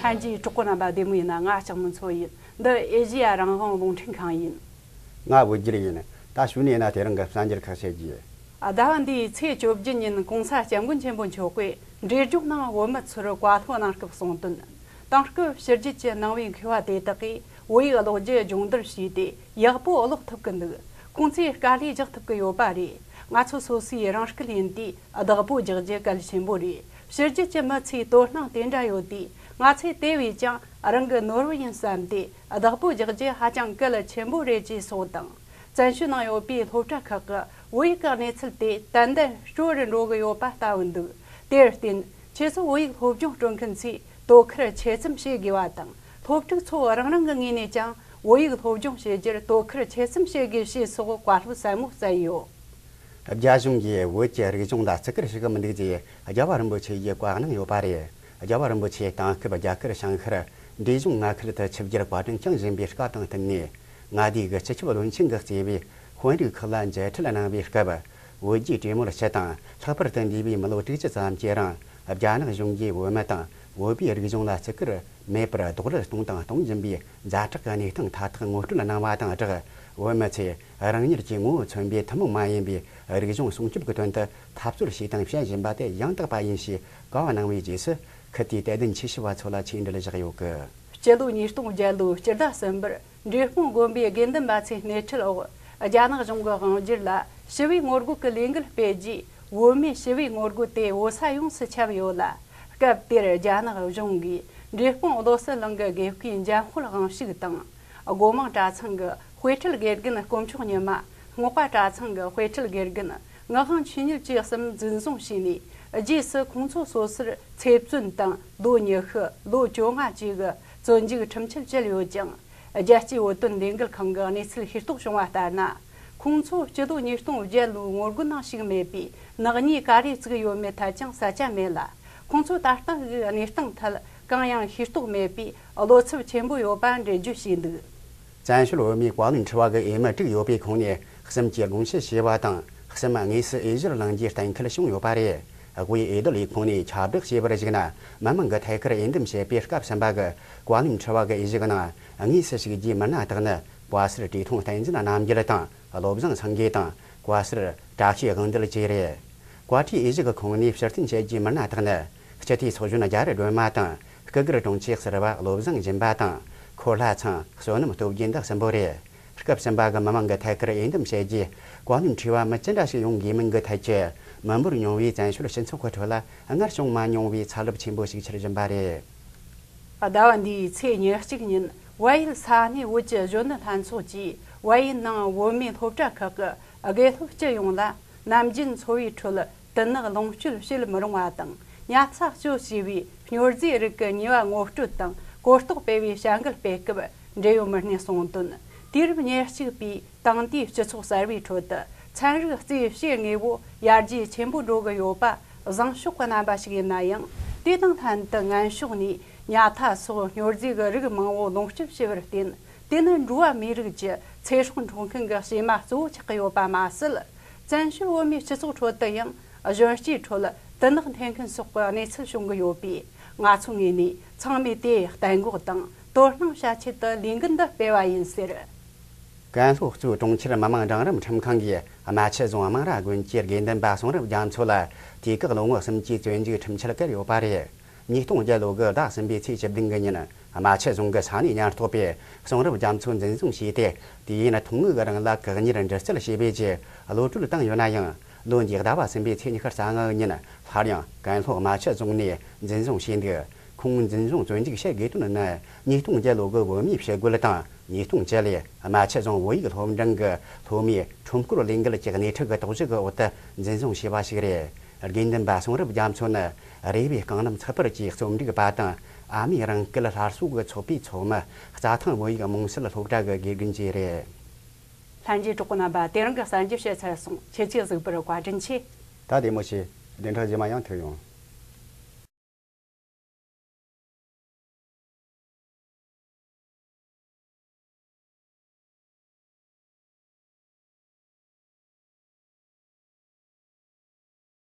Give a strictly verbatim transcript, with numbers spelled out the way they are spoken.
ལྷན་རྒྱས་གྲོགས་པོ་རྣམ་པ་བདེ་མོ་ཡིན་ན། ང་ལྕགས་མོ་མཚོ་ཡིན། འདི་ཨེ་ཤེ་ཡ་རང་དབང་རླུང་འཕྲིན་ཁང་ཡིན། ང་བོད་རྒྱལ་ཡིན། ད་ཞུ་ནས་ན་དེ་རིང་གི་གསར་འགྱུར་ཁག་བཤད་རྒྱུ། ཟླ་བ་འདིའི་ཚེས་བཅོ་བརྒྱད་ཉིན་གོང་ས་སྐྱབས་མགོན་ཆེན་པོ་མཆོག་གིས་འབྲས་ལྗོངས་ནང་བོད་མི་ཚོར་བཀའ་སློབ་གནང་སྐབས་གསུངས་དོན། དེང་སྐབས་ཕྱི་རྒྱལ་གྱི་ནང་པའི་མཁས་པ་དེ་དག་གིས་བོད་ཡིག་ཀློག་རྒྱུ་སྦྱོང་བརྡར་བྱས་ཏེ། ཡག་པོ་ཀློག་ཐུབ་ཀྱི་འདུག་ཁོང་ཚོས་དཀའ་ལས་རྒྱག་ཐུབ་ཀྱི་ཡོད་པ་རེད། ང་ཚོ་སོ་སོས་རང་སྐུལ་ཡིན་དུས་བདག་པོ་རྒྱག་རྒྱུ་གལ་ཆེན་པོ་རེད། ཕྱི་རྒྱལ་གྱི་མི་ཚོའི་དོ་སྣང་དེ་འདྲ་ཡོད་དུས། ང་ཚོས་དེ་བས་ཀྱང་རང་གི་ནོར་བུ་ཡིན་བསམ་སྟེ། བདག་པོ་རྒྱག་རྒྱུ་ཧ་ཅང་གལ་ཆེན་པོ་རེད་ཅེས་གསུངས་དང་། བཙན་བྱོལ་ནང་ཡོད་པའི་སློབ་གྲྭ་ཁག་གི་བོད་ཡིག་གི་གནས་ཚུལ་དེ་ཏན་ཏན་སྐྱོ་རུ་འགྲོ་གི་ཡོད་པ་ལྟ་བུ་འདུག་དེར་བརྟེན། ཁྱེད་ཚོ་བོད་ཡིག་སློབ་སྦྱོང་སྤྲོད་མཁན་ཚོས་དོ་ཁུར་ཆེ་ཙམ་བྱེད་དགོས་པ་དང་། སློབ་ཕྲུག་ཚོ་རང་རང་གི་ངོས་ནས་ཀྱང་བོད་ཡིག་སློབ་སྦྱོང་བྱེད་རྒྱུར་དོ་ཁུར་ཆེ་ཙམ་བྱེད་དགོས་ཞེས་སོགས་བཀའ་སློབ་གསལ་མོ་བསྩལ་ཡོད། རྒྱ་གཞུང་གིས་བོད་ཀྱི་རིག་གཞུང་ལ་བརྩི་བཀུར་ཞུ་གི་མི་འདུག་ཅེས་རྒྱལ་བ་རིན་པོ་ཆེ་ཡིས་བཀའ་གནང་ཡོད་པ་རེད། རྒྱལ་བ་རིན་པོ་ཆེས་དེང་སྐབས་རྒྱ་གར་བྱང་ཤར་འབྲས་ལྗོངས་མངའ་ཁུལ་དུ་ཆིབས་བསྒྱུར་བཀའ་དྲིན་བསྐྱངས་བཞིན་པའི་སྐབས་དང་བསྟུན་ནས། མངའ་སྡེའི་སྤྱི་ཁྱབ་བློན་ཆེན་གྱིས་གཙོས་པའི་དཔོན་རིགས་ཁག་ལ་མཇལ་འཕྲད་གནང་བའི་སྐབས། བོད་རྒྱའི་གྲོས་མོལ་སྤྱི་དང་ལྷག་པར་དུ་འདས་པའི་མི་ལོ་དྲུག་ཅུ་ཙམ་གྱི་རིང་རྒྱ་ནག་གཞུང་གིས་བོད་མི་དང་བོད་པའི་རིག་གཞུང་ལ་བརྩི་བཀུར་མེད་པར་རྡོག་རོལ་གཏོང་དང་གཏོང་བཞིན་པའི་ཛ་དྲག་གི་གནས་སྟངས་མཐའ་དག་ངོ་སྤྲོད་གནང་བ་དང་སྦྲགས། བོད་མི་ཚོས་རང་ཉིད་ཀྱི་ངོ་བོ་མཚོན་པའི་ཐུན་མོང་མ་ཡིན་པའི་རིག་གཞུང་སྲུང་སྐྱོབ་ཀྱི་དོན་དུ་འཐབ་རྩོད་བྱས་དང་བྱེད་བཞིན་པ་དེ་ཡང་དག་པ་ཡིན་ཞེས་བཀའ་གནང་བའི་རྗེས་སུ། ཁུལ་དེའི་དད་ལྡན་ཆོས་ཞུ་བ་ཚོ་ལ་ཆོས་འབྲེལ་བཞག་ཡོད་སྐད། སྤྱི་ལོ་ཉིས་སྟོང་བརྒྱད་ལོའི་སྤྱི་ཟླ་གསུམ་པར། འབྲས་སྤུངས་དགོན་པའི་དགེ་འདུན་པ་ཚོའི་སྣེ་ཁྲིད་འོག་རྒྱ་ནག་གཞུང་གི་དབང་སྒྱུར་ལ་ཞི་བའི་ངོ་རྒོལ་གྱི་ལས་འགུལ་སྤེལ་རྗེས། བོད་མིའི་ཞི་བའི་ངོ་རྒོལ་དེ་བོད་ས་ཡོངས་སུ་ཁྱབ་ཡོད་ལ། སྐབས་དེར་རྒྱ་ནག་གཞུང་གིས་འབྲས་སྤུངས་བློ་གསལ་གླིང་གི་དགེ་བསྐོས་འཇམ་དཔལ་དབང་ཕྱུག་དང་། སྒོ་མང་གྲྭ་ཚང་གི་དཔེ་ཁྲིད་དགེ་རྒན་དཀོན་མཆོག་ཉི་མ། རྔོག་པ་གྲྭ་ཚང་གི་དཔེ་ཁྲིད་དགེ་རྒན་ངག་དབང་ཆོས་ཉིད་བཅས་གསུམ་འཛིན་བཟུང་བྱས་ནས། རྗེས་སུ་ཁོང་ཚོ་སོ་སོར་ཚེ་བཙོན་དང་ལོ་ཉི་ཤུ། ལོ་བཅོ་ལྔ་བཅས་ཀྱི་བཙོན་འཇུག་ཁྲིམས་ཆད་བཅད་ཡོད་ཅིང་། རྒྱལ་སྤྱིའི་བོད་དོན་ལས་འགུལ་ཁང་གི་གནས་ཚུལ་ཤེས་རྟོགས་བྱུང་བ་ལྟར་ན། ཁོང་ཚོ་སྤྱི་ལོ་ཉིས་སྟོང་བརྒྱད་ལོའི་ངོ་རྒོལ་ནང་ཞུགས་མེད་པའི་ནག་ཉེས་ག་རེ་བཙུགས་ཡོད་མེད་ཐད་ཀྱང་གསལ་ཆ་མེད་ལ། ཁོང་ཚོ་ད་ལྟ་གི་གནས་སྟངས་ཐད་གང་ཡང་ཤེས་རྟོགས་མེད་པའི་བློ་འཚབ་ཆེན་པོ་ཡོད་པ་འགྲེལ་བརྗོད་བྱས་འདུག་བཙན་བྱོལ་བོད་མིའི་བཀའ་བློན་ཁྲི་པ་གི་འོས་མི་དྲུག་ཡོད་པའི་ཁོངས་ནས་གསུམ་གྱིས་དགོངས་ཞུ་བྱས་པ་དང་། གསུམ་དངོས་སུ་འོས་གཞིར་ལངས་རྒྱུའི་གཏན་འཁེལ་བྱུང་ཡོད་པ་རེད། དབུས་འོས་བསྡུ་ལས་ཁུངས་ནས་ཁྱབ་བསྒྲགས་བྱས་པར་གཞིགས་ན། མི་མང་གི་ཐད་ཀར་འོས་འདེམས་བྱེད་པའི་སྐབས་གསུམ་པ་གི་བཀའ་བློན་ཁྲི་པ་གི་འོས་གཞི་གི་ནང་དངོས་སུ་ཞུགས་རྒྱུའི་མི་སྣ་དག་ནི། བཀའ་ཟུར་བཀྲས་མཐོང་བསྟན་འཛིན་རྣམ་རྒྱལ་དང་། བློ་བཟང་སེང་གེ་དང་། བཀའ་ཟུར་བཀྲ་ཤིས་དབང་འདུས་བཅས་རེད། བཀའ་ཁྲིའི་འོས་གཞི་གི་ཁོངས་ནས་ཕྱིར་འཐེན་བྱེད་རྒྱུའི་མི་སྣ་དག་ནི། སྤྱི་འཐུས་ཚོགས་གཞོན་རྒྱ་རི་སྒྲོལ་མ་དང་། སྐུ་སྒེར་དྲུང་ཆེ་ཟུར་པ་བློ་བཟང་སྦྱིན་པ་དང་། འཁོར་ལྷ་ཚང་བསོད་ནམས་སྟོབས་རྒྱལ་འདི་གསུམ་པོ་རེད། སྐབས་གསུམ་པ་གི་མི་མང་གི་ཐད་ཀར་འོས་འདེམས་བྱས་རྗེས། བཀའ་བློན་ཁྲི་པ་མི་ཅི་འདྲ་ཞིག་ཡོང་དགོས་མིན་གྱི་ཐད་ཀྱི་མི་འབོར་ཉུང་བའི་བཙན་བྱོལ་སྤྱི་ཚོགས་ཀྱི་ཁྲོད་ལ་སྔར་བྱུང་མ་མྱོང་བའི་ཚ་རླབས་ཆེན་པོ་ཞིག་འཆར་བཞིན་པ་རེད། ཟླ་བ་འདིའི་ཚེས་ཉེར་གཅིག་ཉིན། བལ་ཡུལ་ས་གནས་བོད་ཀྱི་གཞོན་ནུ་ལྷན་ཚོགས་ཀྱིས་བལ་ཡུལ་ནང་བོད་མིའི་སློབ་གྲྭ་ཁག་གི་དགེ་སློབ་སྤྱི་ཡོངས་ལ། ནམ་རྒྱུན་འཚོ་བའི་ཁྲོད་དུ་ནག་ལོངས་སྤྱོད་བྱེད་མི་རུང་བ་དང་། ཉ་ཚ་སྤྱོད་ཅེས་པའི་སྨྱོ་རྫས་རིགས་ཀྱི་ཉེས་པ་ངོ་སྤྲོད་དང་གོ་རྟོགས་སྤེལ་བའི་བྱ་འགུལ་སྤེལ་སྐབས། འབྲེལ་ཡོད་མི་སྣས་གསུངས་དོན། དུས་རབས་ཉེར་གཅིག་པའི་དེང་དུས་སྤྱི་ཚོགས་གསར་བའི་ཁྲོད་དུ། ཚན་རིག་རྩིས་བྱེད་དངོས་པོ་ཡར་རྒྱས་ཆེན་པོ་འགྲོ་གི་ཡོད་པ་བཟང་ཕྱོགས་ཀྱི་རྣམ་པ་ཞིག་ཡིན་ན་ཡང་། དེ་དང་ལྷན་དུ་ངན་ཕྱོགས་ནས་ཉ་ཐ་སོགས་སྨྱོ་རྫས་ཀྱི་རིགས་མང་བོ་ལོངས་སྤྱོད་བྱས་པར་བརྟེན། དེ་ནི་འགྲོ་བ་མིའི་རིགས་ཀྱི་ཚེ་སྲོག་འཕྲོག་མཁན་གྱི་བྱེ་མ་གཙོ་བོ་ཆགས་ཀྱི་ཡོད་པ་མ་ཟད། བཙན་བྱོལ་བོད་མིའི་སྤྱི་ཚོགས་ཁྲོད་དུ་ཡང་གཞོན་སྐྱེས་ཁྲོད་དུ་ནག་འཐེན་མཁན་སོགས་ཀྱི་གནས་ཚུལ་བྱུང་གི་ཡོད་པས། ང་ཚོའི་ངོས་ནས་ཚང་མས་དེ་གཏན་འགོག་དང་དོ་སྣང་བྱ་ཆེད་དུ་ལས་འགུལ་འདི་སྤེལ་བ་ཡིན་ཟེར། ཀན་ལྷོ་གཙོས་གྲོང་ཁྱེར་མི་དམངས་འབྲིང་རིམ་ཁྲིམས་ཁང་གིས་རྨ་ཆུ་རྫོང་དམངས་ར་དགོན་གྱི་དགེ་འདུན་པ་གསུང་རབ་རྒྱ་མཚོ་ལ་དུས་བཀག་ལོ་ངོ་གསུམ་གྱི་བཙོན་འཇུག་ཁྲིམས་ཆད་བཀལ་ཡོད་པ་རེད། ཉིས་སྟོང་བརྒྱད་ལོ་གི་ཟླ་གསུམ་པའི་ཚེས་བཅུ་བདུན་གི་ཉིན། རྨ་ཆུ་རྫོང་གི་ས་གནས་ཉེན་རྟོག་པས་གསུང་རབ་རྒྱ་མཚོ་འཛིན་བཟུང་བྱས་ཏེ། དུས་ཡུན་ཐུང་ངུ་གི་རིང་ལ་བཀག་ཉར་འདྲི་རྩད་བྱས་པའི་རྗེས་གློད་གྲོལ་བཏང་ཡོད་ན་ཡང་། ལོ་འདིའི་ཟླ་བ་གསུམ་པའི་ཚེས་ཉི་ཤུ་རྩ་ལྔ་ཉིན་སླར་ཡང་ཀན་ལྷོ་རྨ་ཆུ་རྫོང་ནས་འཛིན་བཟུང་བྱས་འདུག་ཁོང་འཛིན་བཟུང་བཙོན་འཇུག་བྱེད་དགོས་དོན་ནི། ཉིས་སྟོང་བརྒྱད་ལོ་གི་བོད་མིའི་ཕྱི་རྒོལ་དང་། ཉིས་སྟོང་བཅུ་ལོའི་རྨ་ཆུ་རྫོང་བོད་ཡིག་སློབ་འབྲིང་གི་སློབ་མའི་ཁྲོམ་སྐོར་ལས་འགུལ་གྱི་སྣེ་ཁྲིད་ཀྱི་དོགས་གཞི་གི་འོག་ཏུ་འཛིན་བཟུང་བྱས་པ་ཞིག་རེད། དགེ་འདུན་པ་གསུང་རབ་རྒྱ་མཚོ་ནི་རེ་བའི་རྐང་ལམ་ཚགས་པར་གྱི་རྩོམ་སྒྲིག་པ་དང་། ཨ་མའི་རང་སྐད་སླར་གསོ་གི་ཚོགས་པའི་ཚོགས་མི། རྩྭ་ཐང་བོད་ཡིག་རྨོངས་སེལ་སློབ་གྲྭ་གི་དགེ་རྒན་བཅས་རེད། ལྷན་རྒྱས་གྲོགས་པོ་རྣམ་པ། དེ་རིང་གི་གསར་འགྱུར་བཤད་ཚར་སོང་། ཁྱེད་ཀྱིས་གཟིགས་པར་བཀའ་དྲིན་ཆེ། ད་བདེ་མོ་བྱོས། བདུན་ཕྲག་རྗེས་མ་ཡང་ཐུག་ཡོང་།